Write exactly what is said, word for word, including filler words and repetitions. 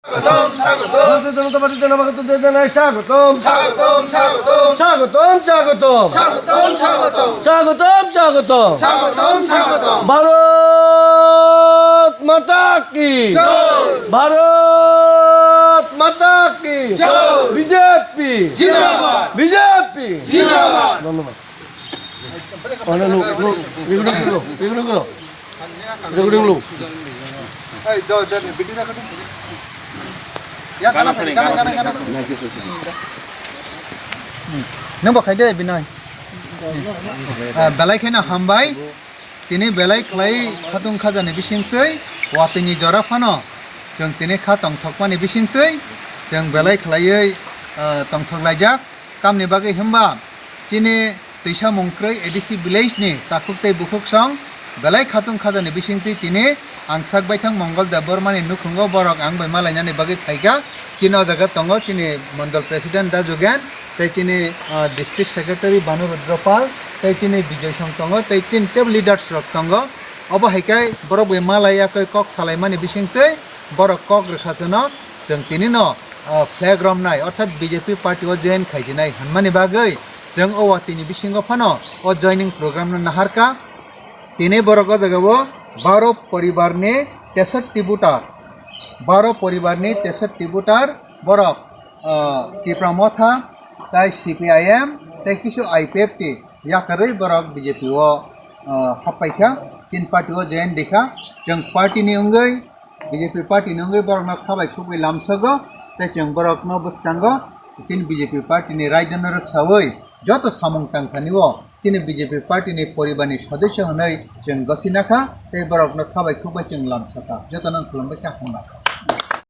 স্বাগতম, স্বাগতম। ভারতীয় জনতা পার্টির জনসভাকে তুলে জানাই স্বাগতম। স্বাগতম, স্বাগতম। স্বাগতম, স্বাগতম। স্বাগতম, স্বাগতম। স্বাগতম, স্বাগতম। স্বাগতম, স্বাগতম। ভারত মাতা কি? জয়। ভারত মাতা কি? জয়। বিজেপি। জিন্দাবাদ। বিজেপি। জিন্দাবাদ। ধন্যবাদ। Ano, lo, lo, recording lo, recording lo. Recording lo. Nang bo khai de, Binoy. Ah, belai kheno hambai. Tini belai khlai khatung khajani bisingtwi, watwini jora phano chwng tini kha tongthokmani bisingtwi chwng belai khlaiwi, ah, tongthok laijak. Tamni bagwi hwnba chini twisa mungkrwi A D C village ni takhuk tei bukhuk song belai khatung khajani bisingtwi tini ang sak baithang Mongol Debbarma ni nukhungo borok ang bai malainani bagwi phaikha. Chini o jaga tongo chini mondol president Da Jugen tei chini, ah, district secretary Banu Rudra Pal tei chini Bijoy Song tongo tei chini tebo leaders rok tongo. Obo hai khe borok bai malai yakwi kok salaimani bisingtwi borok kok rwkha chwngno chwng tini no, ah, flag romnai orthat B J P party o join khaijinai hwnmani bagwi chwng o watwini bisingo phano o joining program no naharkha. Tini borok o jaga o baro poribar ni tesatta voter, baro poribar ni tesatta voter borok, ah, Tipra Motha tei C P I M tei kisu I P F T yakarwi borok B J P o, ah, happaikha. Chini party o join rikha. Chwng party ni wngwi B J P party ni wngwi borokno khabai khukbai lamsogo tei chwng borokno bwskango chini B J P party ni raida no rwksawi joto samung tangthani o chini B J P party ni poribar ni sodosyo hwnwi chwng gosi nakha tei borokno khabai khukbai chwng lamsakha. Jotono khulumbai kha, hambai.